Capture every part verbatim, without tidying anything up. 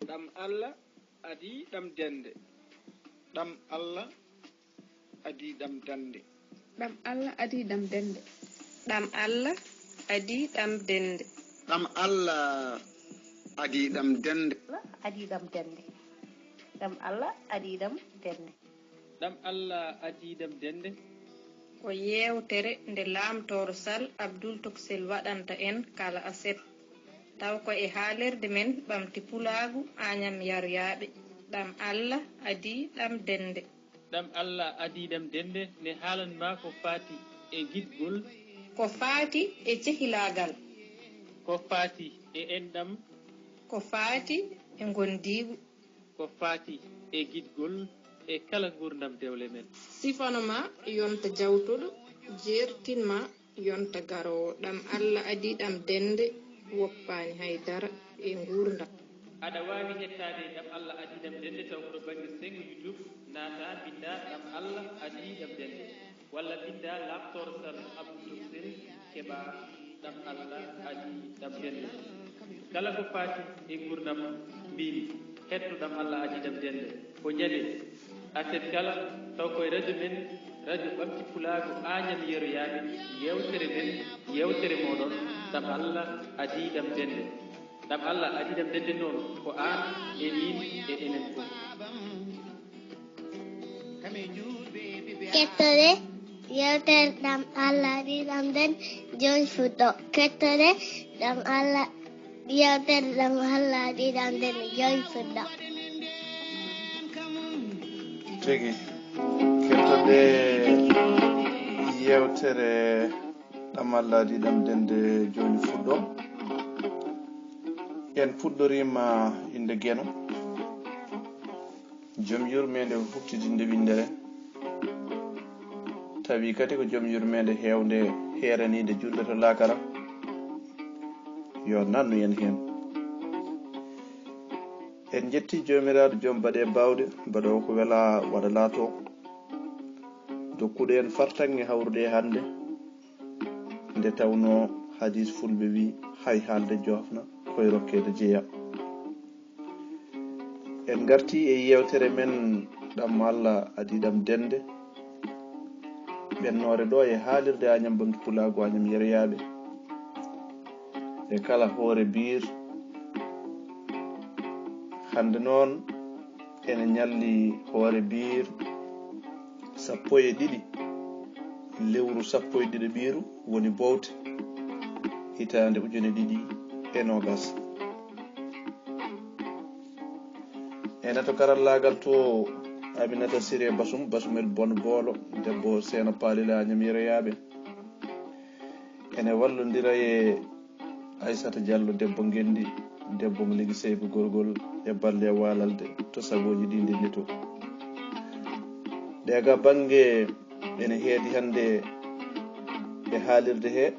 Ɗam Allah adii ɗam dende. Ɗam Allah adii ɗam dande. Ɗam Allah adii ɗam dende. Ɗam Allah adii ɗam dende. Ɗam Allah adii ɗam dende. Adii ɗam dende. Ɗam Allah adii ɗam dende. Ɗam Allah adii ɗam dende. Ko yeewtere nde Laamtooro Sal Abdul Toksel waɗanta en kala aset, taw ko e haalirde men ɓamti pulaagu Añam Yaryaaɓe. Ɗam Allah adii ɗam dende. Ɗam Allah adii ɗam dende ne haalan ma ko faati e giɗgol. Ko faati e cehilaagal. Ko faati e enɗam. Ko faati e ngondiigu. Ko faati e giɗgol e kala nguurndam dewle men. Sifano ma yonta jawtuɗo, jeertin ma yonta garoowo. Ɗam Allah adii ɗam dende, woppaani hay dara e nguurndam. Aɗa waawi heɗtaade Ɗam Allah adii ɗam dende taw ko to bannge senngo YouTube, naataa mbinndaa Ɗam Allah adii ɗam dende. Walla mbinndaa Laamtooro Sal Abdul Toksel keɓaa Ɗam Allah adii ɗam dende. Kala ko faati e nguurndam mbimi, heɗto Ɗam Allah adii ɗam dende. Ko ñande aset kala, taw ko e radio men, radio Ɓamti Pulaagu Añam Yeroyaaɓe, yeewtere men, yeewtere mooɗon, Ɗam Allah adii ɗam dende. Ɗam Allah adii ɗam dende noon, ko aan e miin e enen fof. Kettore, yeewtere Ɗam Allah adii ɗam dende, jooni fuɗɗo. Kettore, Ɗam Allah, yeewtere Ɗam Allah adii ɗam dende, jooni fuɗɗo. Tigi. Kettode yeewtere Ɗam Allah adii ɗam dende, jooni fuɗɗo. En puɗɗoriima innde Geno, jom yurmeende huɓtidinde winndere, tawi kadi ko jom yurmeende heewnde heeraniinde juulde to laakara. Yo nannu en heen. En njetti Joomiraaɗo joom baɗe baawɗe, baɗoowo ko welaa waɗa laatoo, dokkuɗo en fartaŋŋe hawrude e hannde, nde tawnoo hadiis fulɓe wii, hay haalde joofna, koy rokkeede jeyaa. En ngartii e yeewtere men Ɗam Allah adii ɗam dende, ɓennoore ɗo e haalirde Añam Ɓamti Pulaagu Añam Yeroyaaɓe, e kala hoore biir. Hannde noon ene ñalli hoore biir sappo e ɗiɗi, lewru sappo e ɗiɗo ɓiiru woni Bowte, hitaande ujune ɗiɗi e noogas. Ena to karallaagal to Aminata Siré Basum, Basumel Bon Boolo, debbo Seena Paali Laañam Yeroyaaɓe. Ene wallondira e Aysata Jallo, debbo Ngenndi, debbo mo Ligi Seyba Gorgol e Balle e Waalalde to sagooji ɗi ndenndi to. Ɗe ga bannge ene heedi hannde e haalirde he,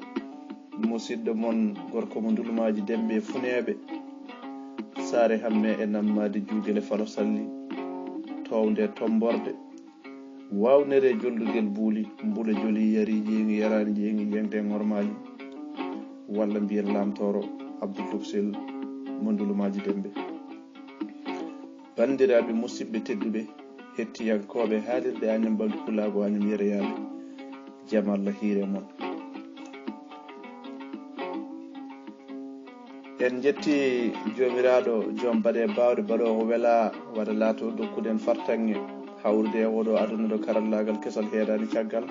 musiɗɗo mon gorko mo Ndulmaaji Demɓe e Funeeɓe, Saare Hamme e Nammaade Juugel e Falo Salli, toownde e tommborde, waawnere e jollugel buuli, mbula joli, yari ƴeeŋi, yaraani ƴeeŋi, yeŋde e ŋormaaji, walla mbiyen Laamtooro Abdul Toksel mo Ndulmaaji Demɓe. Banndiraaɓe, musiɗɓe tedduɓe, hettiyankooɓe haalirde Añam Ɓamti Pulaagu Añam Yeroyaaɓe, jam Allah hiire mon. En njetti Joomiraaɗo, joom baɗe baawɗe, baɗoowo ko welaa waɗa laatoo, dokkuɗo en fartaŋŋe hawrude e oɗo aduna ɗo karallaagal kesal heedaani caggal,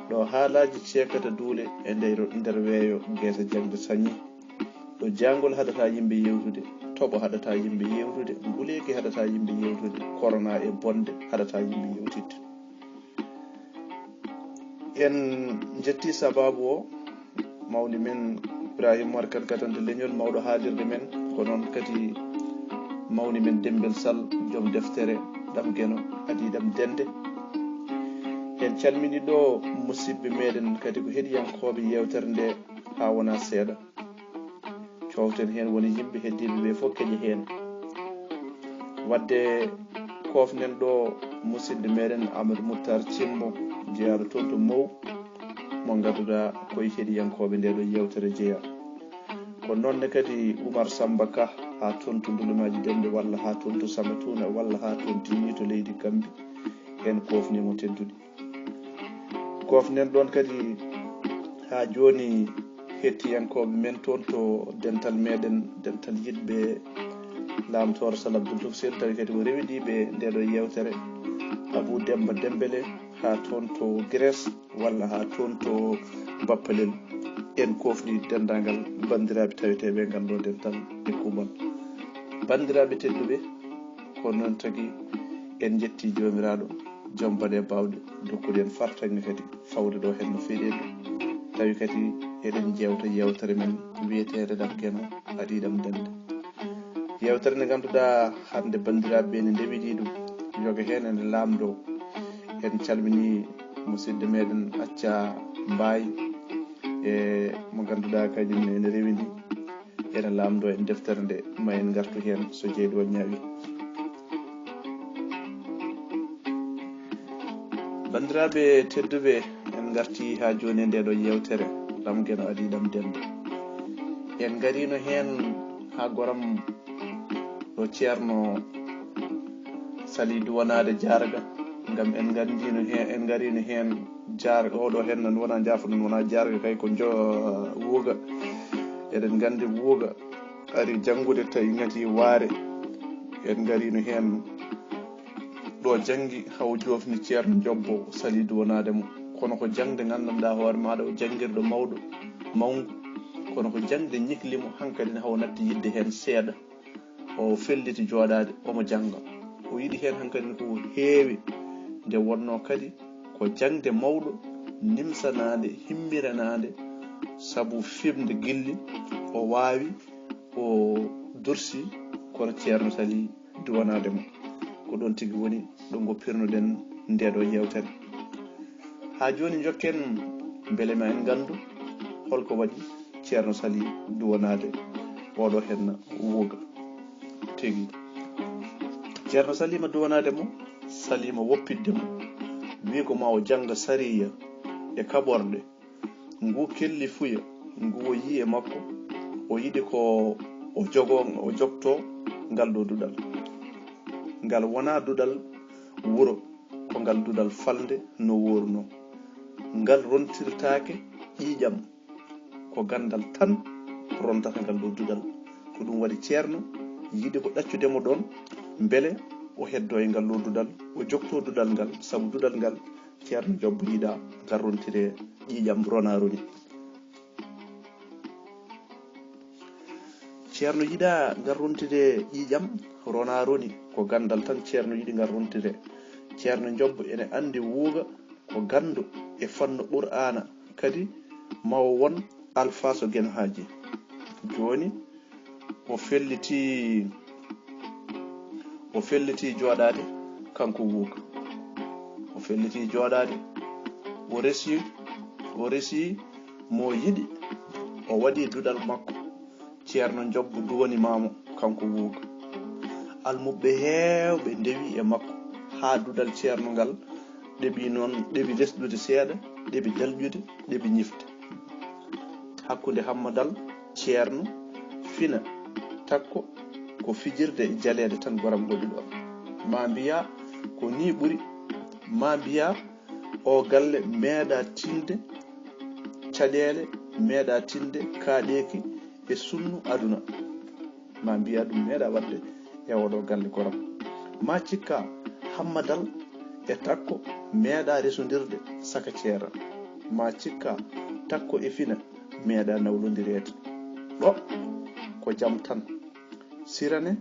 ɗo haalaaji ceekata duule e nder, nder weeyo, geese jaŋde sañi. Ɗo jaangol haɗata yimɓe yewtude, toɓo haɗata yimɓe yewtude, nguleeki haɗata yimɓe yewtude, korona e bonde haɗata yimɓe yewtidde. En njetti sabaabu o, mawni men Ibrahima Umar Kan, gadante leñol, mawɗo haalirde men, ko noon kadi mawni men Demmbel Sal, joom deftere Ɗam Geno adii ɗam dende. En calmini ɗo musiɗɓe meɗen kadi ko heɗiyankooɓe yeewtere nde haa wonaa seeɗa. Coowten heen woni yimɓe heddiiɓe ɓe fof keƴa heen. Wadde koofnen ɗo musiɗɗo meɗen Amadou Moutar Cimbo, jeyaaɗo toon to Mbow, mo ngannduɗaa ko e heɗiyankooɓe nde ɗo yeewtere jeyaa. Ko noon ne kadi Oumar Samba Ka, haa toon to Ndulumaaji Demɓe, walla haa toon to Samatuna, walla haa toon tinni to leydi Gambi. En koofnii mo tedduɗi. Koofnen ɗoon kadi haa jooni hettiyankooɓe men toon to dental meɗen, dental yiɗɓe Laamtoor Sal Abdul Tufsel, tawi kadi o rewidii ɓe nde ɗo yeewtere. Abuu Demmba Demmbele haa toon to Grèce, walla haa toon to Bappalel. En koofnii denndaangal banndiraaɓe taweteeɓe e ngal ɗo dental e kuuɓal. Banndiraaɓe tedduɓe, ko noon tagi en njettii Joomiraaɗo, joom baɗe baawɗe, dokkuɗo en fartaŋŋe kadi fawde ɗo heen no feeɗi en. Tawi kadi eɗen njeewta yeewtere men wiyeteende Ɗam Geno, Aɗii Ɗam Dennde. Yeewtere nde ngannduɗaa hannde banndiraaɓe ɓe ne ndewidii ɗum, yoga heen ene laamndoo. En calminii musidɗo meɗen Acca Mbaay, e mo ngannduɗaa kañum ne ene rewidi, ene laamndoo en deftere nde, ma en ngartu heen so jeyɗo o ñaawi. Banndiraaɓe tedduɓe, en ngartii haa jooni e nde ɗo yeewtere, Ɗam Geno Aɗii Ɗam Dennde. En ngariino heen haa goram ɗo Ceerno Sali duwanaade jaarga, ngam en nganndiino heen, en ngariino heen jaarga, oɗo heen nan wona jaafuɗon, wona jaarga kay ko njo-, wuuga. Eɗen nganndi wuuga ari janngude tawi ŋati waare. En ngariino heen ɗo janngi haw joofni Ceerno Njobbo Sali duwanaade mo. Kono ko jaŋde nganndanɗaa hoore maaɗa o janngirɗo mawɗo, mawngu. Kono ko jaŋde ñikli mo hankadi ne haw natti yiɗde heen seeɗa. O felliti jooɗaade, omo jannga. O yiɗi heen hankadi ko heewi. Nde wonnoo kadi ko jaŋde mawɗo, nimsanaande, himmiranaande, sabu fiɓnde gilli, o waawi, o dursi, kono Ceerno Sali duwanaade mo. Ko ɗoon tigi woni ɗo ngoppirnoɗen nde ɗo yeewtere. Haa jooni njokken mbele ma en nganndu holko waɗi Ceerno Sali duwanaade oɗo heen wuuga tigi. Ceerno Sali ma duwanaade mo, Sali ma woppitde mo, wiyi ko ma o jannga sariya e kaɓorɗe, ngu kellifuya, ngu o yii e makko, o yiɗi ko o jogo, o jogto ngal ɗo duɗal. Ngal wonaa duɗal wuro, ko ngal duɗal falnde no woorunoo. Ngal rontirtaake ƴiiƴam, ko ganndal tan rontata ngal ɗo duɗal. Ko ɗum waɗi Ceerno yiɗi ko ɗaccude mo ɗoon, mbele o heddoo e ngal ɗo duɗal, o jogtoo duɗal ngal, sabu duɗal ngal Ceerno Njobbo yiɗaa ngal rontire ƴiiƴam rona roni. Ceerno yiɗaa ngal rontire ƴiiƴam rona roni, ko ganndal tan Ceerno yiɗi ngal rontire. Ceerno Njobbo ene anndi wuuga ko ganndo e fannu Qur'aana, kadi ma o won alfaaso Geno Haaji. Jooni o felliti, o felliti jooɗaade kanko wuuga. O felliti jooɗaade, o resi, o resi mo yiɗi, o waɗi duɗal makko. Ceerno Njobbo duwani maamo kanko wuuga. Almuɓɓe heewɓe ndewi e makko haa duɗal Ceerno ngal ɗeɓi noon, ɗeɓi lesɗude seeɗa, ɗeɓi dalƴude, ɗeɓi ñifde. Hakkunde Hammadal, Ceerno, Fina, Takko, ko fijirde e jaleeɗe tan goram waɗi ɗo. Ma mbiya ko nii ɓuri, ma mbiya o galle meeɗa tinde caɗeele, meeɗa tinde kaaɗeeki e sunnu aduna. Ma mbiya ɗum meeɗa waɗde e oɗo galle goram. Ma cikka Hammadal e Takko meeɗa resondirde saka ceera. Ma cikka Takko e Fina meeɗa nawlondireede. Ɗo ko jam tan. Sira ne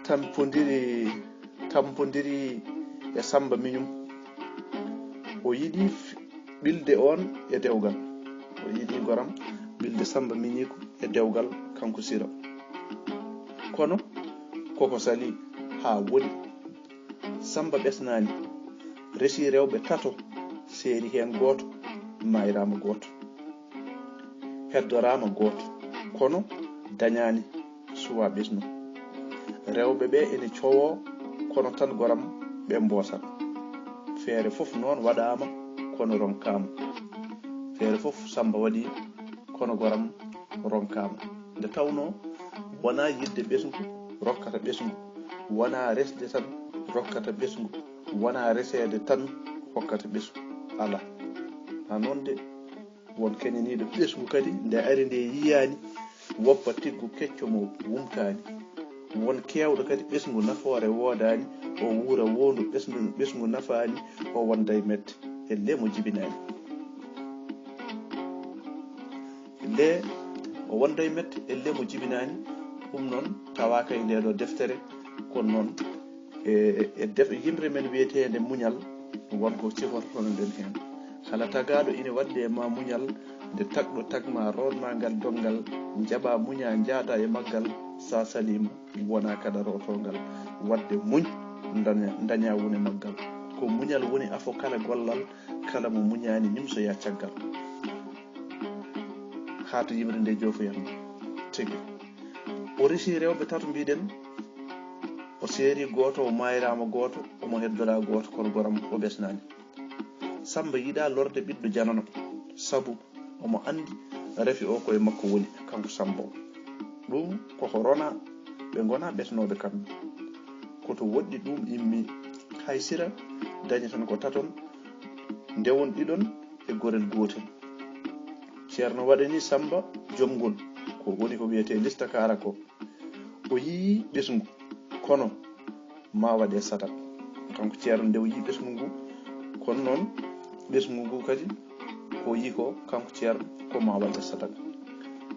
tampondiri, tampondiri e Samba Miñum. O yiɗi f-, ɓilde oon e dewgal. O yiɗi goram ɓilde Samba Miñiiko e dewgal kanko Sira. Kono koko sali haa woni. Samba ɓesnaani, resi rewɓe tato, seeri heen gooto, maayraama gooto. Heddoraama gooto, kono dañaani suwaa ɓesnu. Rewɓe ɓe ene cowoo, kono tan goram ɓe mboosat. Feere fof noon waɗaama, kono ronkaama. Feere fof Samba waɗi, kono goram ronkaama. Nde tawnoo Wonaa yiɗde ɓesngu rokkata ɓesngu, wonaa resde tan rokkata ɓesngu, wonaa reseede tan hokkata ɓesngu. Alaa. Haa noon de, won keñaniiɗo ɓesngu kadi, nde ari nde yiyaani, woppa tiggu kecco mo wumtaani. Won keewɗo kadi ɓesngu nafoore woodaani, o wuura woondu ɓesngu, ɓesngu nafaani, o wonda e mette, ellee mo jibinaani. Nde o wonda e mette, ellee mo jibinaani. Ɗum noon tawaaka e ndee ɗoo deftere, kono noon e, e def-, yimre men wiyeteende Muñal, won ko sifortono-ɗen heen. Kala tagaaɗo ina waɗde e ma muñal, nde tagɗo tagma rootma ngal donngal, njaɓa muña njaada e maggal, sa saliima wona kaɗa rootongal. Waɗde muñ, daña, daña wone maggal. Ko muñal woni afo kala gollal, kala mo muñaani nimsoya caggal. Haa to yimre nde joofoyatno tigi. O resi rewɓe tato, mbiɗen, o seeri gooto, o maayraama gooto, omo heddoraa gooto, kono goram o ɓesnaani. Samba yiɗaa lorde ɓiɗɗo janano, sabu omo anndi rafi o ko e makko woni, kanko Samba o. Ɗum koko rona, ɓe ngona ɓesnooɓe kamɓe. Ko to woɗɗi ɗum immi, hay sira dañi tan ko taton, ndewon ɗiɗon e gorel gootel. Ceerno waɗani Samba jomngol, ko woni ko wiyetee lista kaara ko. O yii ɓesngu, kono ma waɗe sadak. Kanko Ceerno nde o yii ɓesngu ngu, kono noon ɓesngu ngu kadi ko o yii ko, kanko Ceerno, ko ma waɗe sadak.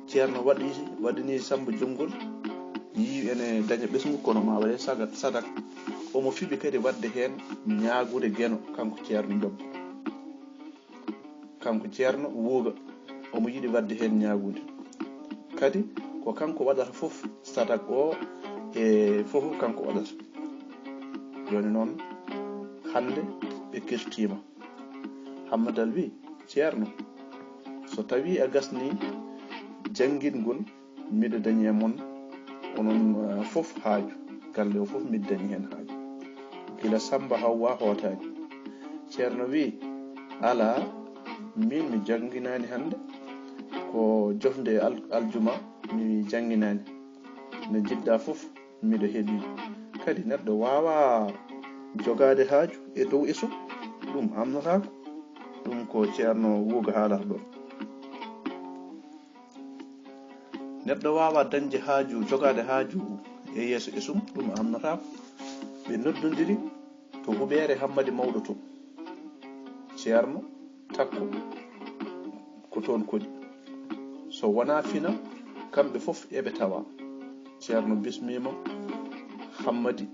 Ceerno waɗi, waɗani Samba jomngol, yii ene daña ɓesngu, kono ma waɗe saga-, sadak. Omo fiɓi kadi waɗde heen ñaagunde geno, kanko Ceerno Njoɓba. Kanko Ceerno Wuuga, omo yiɗi waɗde heen ñaagunde. Kadi ko kanko waɗata fof, sadak o e fof kanko waɗata. Jooni noon, hannde ɓe kirtiima. Hammadal wi, Ceerno, so tawii a gasnii janngingol, miɗo dañi e mon onon, eh, fof haaju. Galle o fof miɗo dañi heen haaju. Gila Samba Hawwa hootaani. Ceerno wi, alaa, min mi jannginaani hannde. Ko jofnde al-, aljuma mi jannginaani. Nde njiɗ-ɗaa fof miɗo heɓi. Kadi neɗɗo waawaa jogaade haaju e dow e suudu. Ɗum amnotaako. Ɗum ko Ceerno Wuuga haalata ɗoon. Neɗɗo waawaa dañde haaju, jogaade haaju e yeeso e suudu, ɗum amnotaako. Ɓe noddondiri to huɓeere Hammadi Mawɗo to. Ceerno Takko ko toon koɗi. So wonaa fina, kamɓe fof eɓe tawa. Ceerno bismiima Hammadi,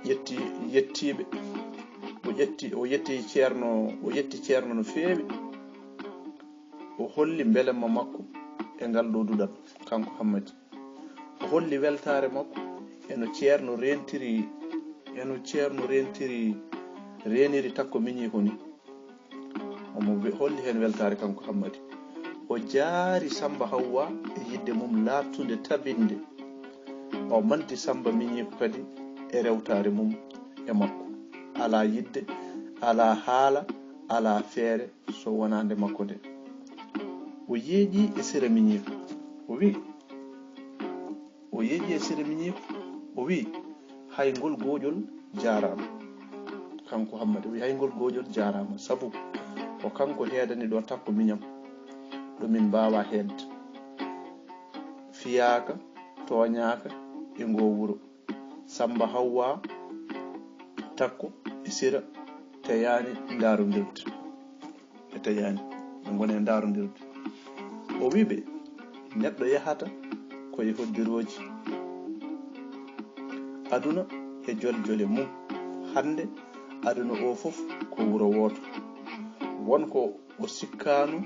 ƴetti, yettiiɓe. O ƴetti, o yetti Ceerno, o yetti Ceerno no feewi. O holli mbelemma makko e ngal ɗo duɗal, kanko Hammadi. O holli weltaare makko e no Ceerno reentiri, e no Ceerno reentiri, reeniri Takko miñiiko ni. Omo we-, holli heen weltaare kanko Hammadi. O jaari Samba Hawwa e yiɗde mum laaɓtunde, tabinde. O manti Samba miñiiko kadi e rewtaare mum e makko. Alaa yiɗde, alaa haala, alaa feere so wonaa nde makko nde. O yeeƴi e sira miñiiko. O wi'i, o yeeƴi e sira miñiiko. O wi'i, hay ngol gooƴol jaaraama. Kanko Hammadi o wi'i, hay ngol gooƴol jaaraama. Sabu ko kanko heedani ɗo Takko miñam. Ɗo min mbaawaa heedde. Fiyaaka, tooñaaka e ngoo wuro. Samba Hawwa, Takko e Sira teyaani ndaarondirde. Ɓe teyaani. Ɓe ngoni e ndaarondirde. O wi'i ɓe, neɗɗo yahata ko e hoddirooji. Aduna e jole jole mum. Hannde aduna o fof ko wuro wooto. Won ko o sikkaano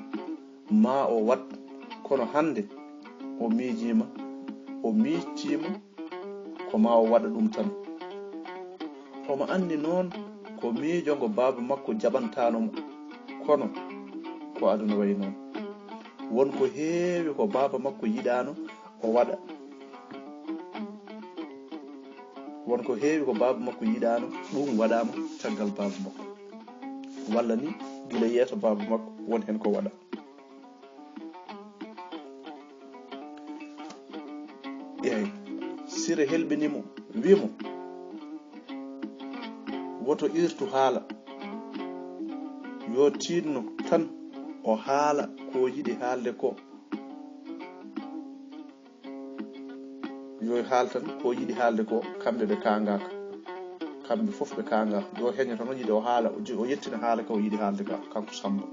ma o waɗ, kono hannde o miijiima, o miijtiima ko ma o waɗa ɗum tan. Omo anndi noon ko miijo ngo baaba makko jaɓantaano mo, kono ko aduna wayi noon. Won ko heewi ko baaba makko yiɗaano o waɗa. Won ko heewi ko baaba makko yiɗaano, ɗum waɗaama caggal baaba makko. Walla ni gila yeeso baaba makko won heen ko waɗa. E Helɓini mo, wi' mo, woto iirtu haala. Yo tiinno tan o haala ko o yiɗi haalde ko. Yo haal tan ko o yiɗi haalde ko, kamɓe ɓe kaangaaka. Kamɓe fof ɓe kaangaaka. Yo heño tan o yiɗi o haala, o ji-, o yettina haala ko o yiɗi haalde ka, kanko Sammba.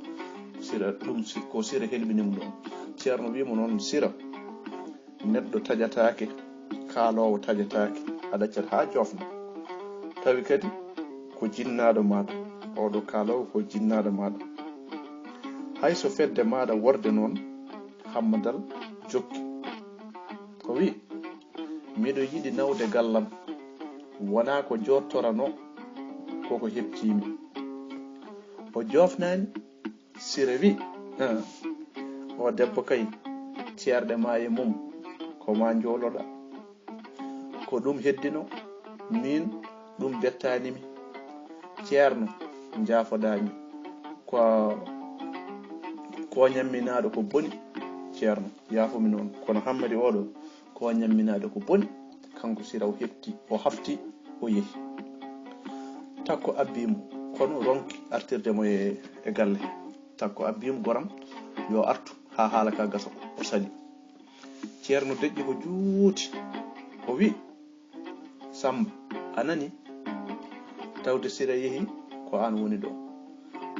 Sira, ɗum si-, ko Sira helɓini mo ɗoon. Ceerno wi' mo noon, Sira, neɗɗo taƴataake, kaaloowo taƴataake, a ɗaccat haa joofna. Tawi kadi ko jinnaaɗo maaɗa, oɗo kaaloowo ko jinnaaɗo maaɗa. Hay so fedde maaɗa worde noon, Hammadal jokki. O wi', miɗo yiɗi nawde gallam, wonaa ko jooɗtoranoo, koko heɓtiimi. O joofnaani, Sira wi', "Haa, o debbo kay, ceerɗe maa e mum, ko maa njooloɗaa." Ko ɗum heddino, miin ɗum bettaani mi. Ceerno, njaafoɗaa mi. Ko, ko ñamminaaɗo ko boni, Ceerno, yaafo mi noon. Kono Hammadi oɗo, ko ñamminaaɗo ko boni, kanko Sira o heɓti, o hafti, o yehi. Takko abbii mo, kono ronki artirde mo e, e galle. Takko abbii mo, "Goram, yo artu haa haala ka gasa." O sali. Ceerno deƴƴi ko juuti, o wi', "Sammba, a nani? Tawde Sira yehi, ko aan woni ɗo.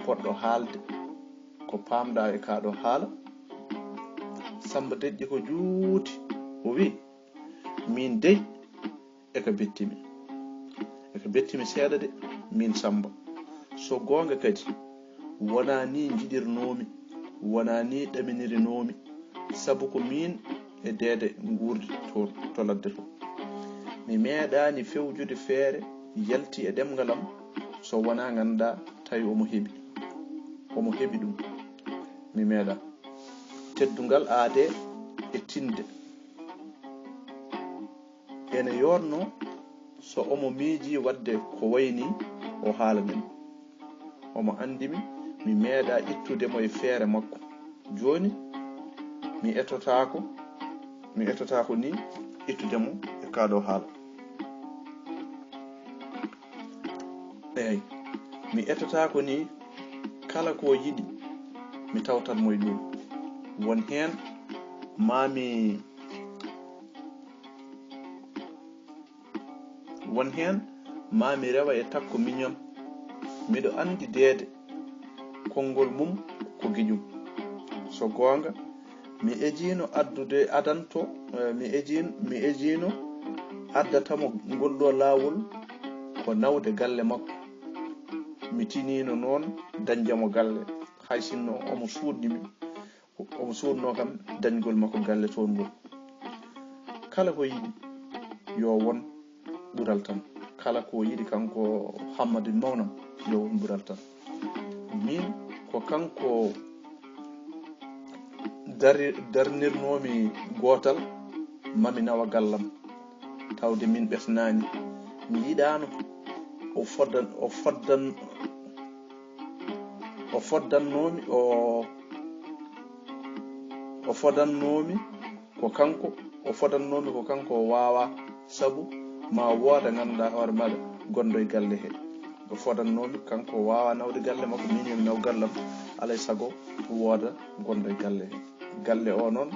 Poɗɗo haalde ko paamɗaa e kaa ɗo haala." Sammba deƴƴi ko juuti, o wi', "Miin dey, e ka betti mi. E ka betti mi seeɗa de, miin Sammba. So goonga kadi, wonaa nii njiɗirnoomi, wonaa nii ɗaminirinoomi, sabu ko miin e Deede nguurdi toon to ladde to. Mi meeɗaani fewjude feere yalti e ɗemngal am, so wonaa nganndaa tawi omo heɓi. Omo heɓi ɗum. Mi meeɗaa." Teddungal aadee e tinde. Ene yoornoo so omo miijii waɗde ko wayi nii, o haalanee mi. Omo anndi mi, mi meeɗaa ittude mo e feere makko. Jooni, mi etotaako, mi etotaako nii ittude mo e kaa ɗo haala. Eey, mi etotaako nii, kala ko o yiɗi, mi tawtat mo e ɗum. Won heen maa mi Won heen, maa mi rewa e takko miñam. Miɗo anndi Deede, konngol mum ko giƴum. So goonga, mi ejiino addude adanto, eh, mi ejiin-, mi ejiino addata mo ngol ɗo laawol ko nawde galle makko. Mi tiniino noon dañde mo galle, hay sinno omo suuɗni mi. Omo suuɗnoo kam dañgol makko galle toon ngol. Kala ko yiɗi, yo won ɓural tan. Kala ko yiɗi kanko Hammadi mawnam, yo won ɓural tan. Miin ko kanko dari-, darnirnoomi gootal, mami nawa gallam. Tawde min ɓesnaani. Mi yiɗaano o foddan-, o foddan-, o foddannoomi, o, o fodannoomi ko kanko, o fodannoomi ko kanko o waawaa, sabu ma wooda ngannduɗaa hoore maaɗa gonɗo e galle he. O fodannoomi kanko o waawaa nawde galle makko, miin yo mi naw gallam, alay sago wooda gonɗo e galle he. Galle o noon,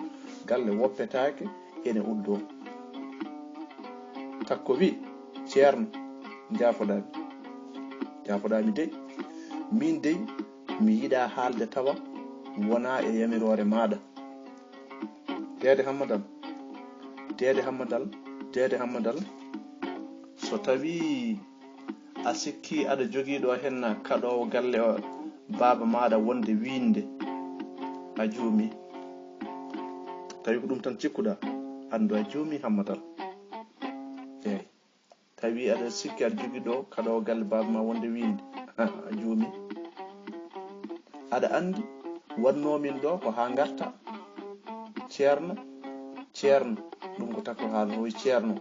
galle woppetaake, ene uddoo. Takko wi', "Ceerno, njaafoɗaa mi. Njaafoɗaa mi dey. Miin dey, mi yiɗaa haalde tawa wonaa e yamiroore maaɗa." Deede Hammadal, Deede Hammadal, Deede Hammadal, so tawii a sikkii aɗa jogii ɗo henna kaɗoowo galle o, baaba maaɗa wonde wiinde, a juumii. Tawi ko ɗum tan cikkuɗaa, anndu a juumii Hammadal. Eey. Tawi aɗa sikki aɗa jogii ɗo kaɗoowo galle baaba ma wonde wiinde, a, a juumii. Aɗa anndi, waɗnoo min ɗo ko haa ngarta. Ceerno, Ceerno, ɗum ko takko haala, o wi', "Ceerno,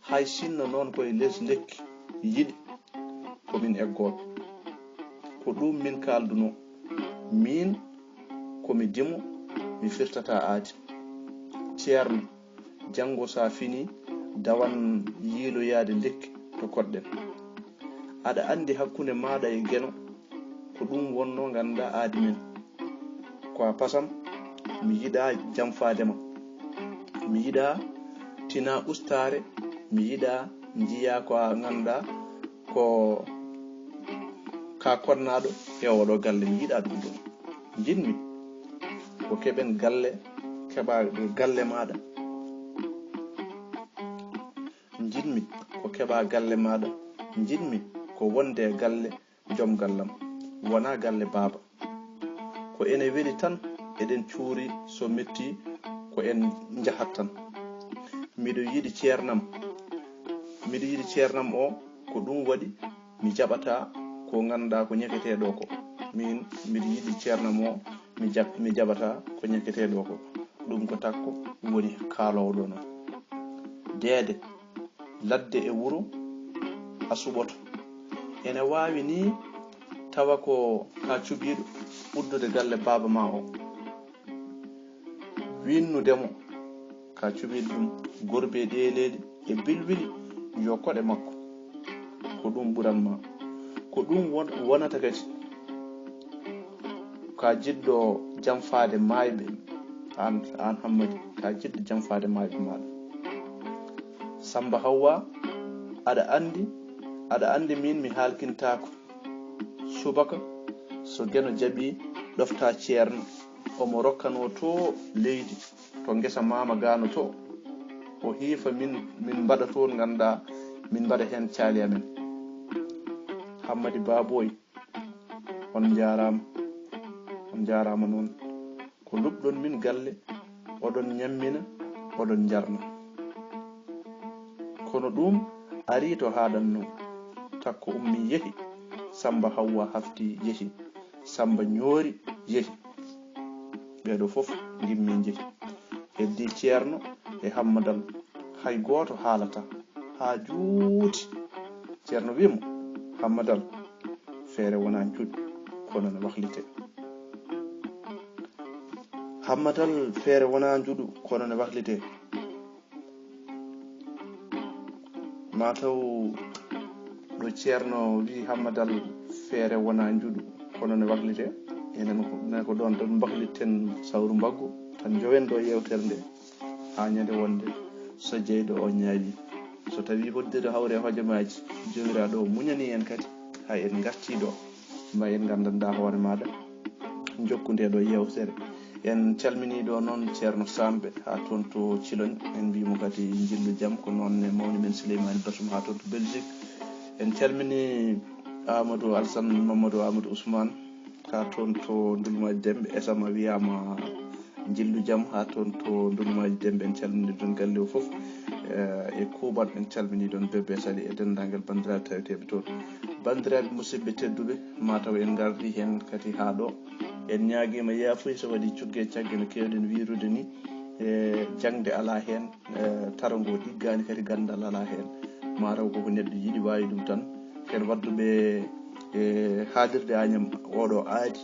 hay sinno noon koye les lekki yiɗi, ko min eggooɓe." Ko ɗum min kaaldunoo. Miin, ko mi dimo, mi firtataa aadi. Ceerno, janngo so a finii, dawan yiiloyaade lekki to koɗɗen. Aɗa anndi hakkunde maaɗa e Geno ko ɗum wonnoo nganndaa aadi men. Ko a pasam, mi yiɗaa jamfaade ma. Mi yiɗaa tinaa ustaare, mi yiɗaa njiyaa ko a nganndaa ko ka konnaaɗo e oɗo galle, mi yiɗaa ɗum ɗon. Njiɗmi ko keɓen galle, keɓa galle maaɗa. Njiɗmi ko keɓa galle maaɗa. Njiɗmi ko wonde e galle joom gallam, wonaa galle baaba. Ko ene weli tan, eɗen cuuri so metti ko en njahat tan. Miɗo yiɗi ceernam. Miɗo yiɗi ceernam o, ko ɗum waɗi mi jaɓata ko ngannduɗaa ko ñeketeeɗo ko. Min mbiɗo yiɗi ceernam o, mi jaɓ-, mi jaɓata ko ñeketeeɗo ko. Ɗum ko takko woni kaaloowo ɗo noon. Deede, ladde e wuro a suɓoto. Ene waawi ni tawa ko ka cuɓiiɗo uddude galle baaba ma o. Winnude mo ka cuɓiiɗo ɗum, gorbe ɗeeleeli e bilwili yo koɗe makko. Ko ɗum ɓuran ma. Ko ɗum won-, wonata kadi. Ka jiɗɗo jamfaade maayɓe, aan, aan Hammadi, ka jiɗɗo jamfaade maayɓe maaɗa. Samba Hawwa, aɗa anndi, aɗa anndi min mi haalkintaako. Subaka, so Geno jaɓi ɗofta ceerno, omo rokkanoo to leydi, to ngesa maama Gano to. O hiifa min, min mbaɗa toon, nganndaa, min mbaɗa heen caali amen. Hammadi Baaboy, on njaaraama, on njaaraama noon. Ko luɓɗon min galle, oɗon ñammina, oɗon njarna. Kono ɗum arii to haaɗannoo. Takko ummii yehi, Samba Hawwa hafti yehi, Samba ñoori yehi. Ɓeeɗo fof ngimmi njehi. Heddii Ceerno e Hammadal, hay gooto haalataa. Haa juuti. Ceerno wii mo, "Hammadal, feere wonaa njuɗu, kono ne wahlitee." Hammadal, feere wonaa njuɗu, kono ne wahlitee. Maa taw ɗo Ceerno wii Hammadal, "Feere wonaa njuɗu, kono ne wahlitee." Enen ko, enen ko ɗoon tan mbahliten sawru mbaggu, tan njowen ɗo yeewtere nde. Haa ñande wonde, so jeyɗo o ñaawi. So tawii hoddere hawre hojomaaji, Joomiraaɗo o muñanii en kadi, hay en ngartii ɗo, ma en nganndanɗaa hoore maaɗa, njokku nde ɗo yeewtere. En calminii ɗo noon Ceerno Sambe, haa toon to Ciloñ, en mbii mo kadi njillu jam, ko noon ne mawni men Suleymaani Basum, haa toon to Belgique. En calminii Amadou Alsan Mamadou Amadou Ousmane, haa toon to Ndulmaaji Demɓe, esama wiyaama njillu jam haa toon to Ndulmaaji Demɓe. En calminii ɗoon galle o fof, eh, e kuuɓal. En calminii ɗoon Bébé Sali e denndaangal banndiraaɓe taweteeɓe toon. Banndiraaɓe musidɓe tedduɓe, maa taw en ngardi heen kadi haa ɗo. En ñaagiima yaafuya so waɗii cugge e cagge no keewɗen wiyrude ni, e jaŋde alaa heen, eh, taro ngo ɗiggaani kadi ganndal alaa heen. Maa taw koko neɗɗo yiɗi waawi ɗum tan. Ken waɗduɓe e haalirde Añam oɗo aadi,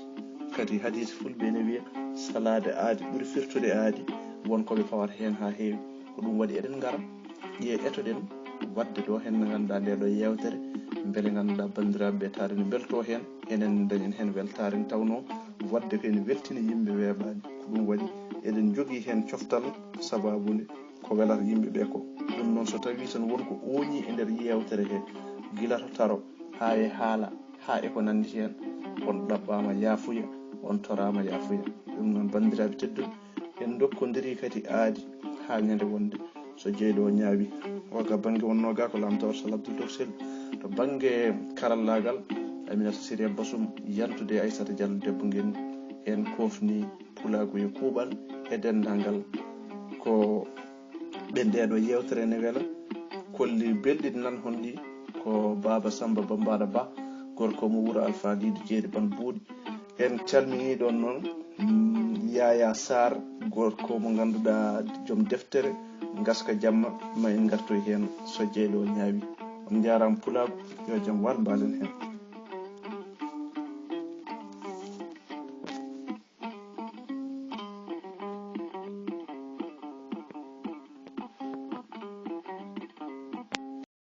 kadi hadiis fulɓe ene wiya, salaade aadi ɓuri firtude aadi, won ko ɓe pawata heen haa heewi. Ko ɗum waɗi eɗen ngara, ƴee etoɗen waɗde ɗo heen nde ngannduɗaa nde ɗo yeewtere, mbele ngannduɗaa banndiraaɓe ɓe taade ne mbeltoo heen, enen dañen heen weltaare nde tawnoo waɗde ko ene weltina yimɓe weeɓaani. Ko ɗum waɗi eɗen njogii heen coftal sabaabu nde ko welata yimɓe ɓe ko. Ɗum noon, so tawii tan won ko ooñii e nder yeewtere he, gila to taro haa e haala, haa e ko nanndi heen, on ɗaɓɓaama yaafuya, on toraama yaafuya. Ɗum noon, banndiraaɓe tedduɓe, en ndokkondirii kadi aadi haa ñande wonde, so jeyɗo o ñaawi. O ka bannge wonnoo ga ko Lamtoor Sal Abdul Toksel. To bannge karallaagal, Aminata Siré Basum, yantude Aissata Diallo debbo ngel, en koofni pulaagu e kuuɓal e denndaangal ko ɓe ndeeɗo yeewtere ne wela, kolli belɗi nan honɗi ko Baaba Samba Bambaɗo Ba, gorko mo wuro Alfa Diido Jeeri Ban Buuɗi. En calminii ɗoon noon, mm, Yaya Sarr, gorko mo ngannduɗaa joom deftere, ngaska jamma, ma en ngartoy heen so jeyɗo o ñaawi. On njaaraama pulaagu, yo jam wal mbaalen heen.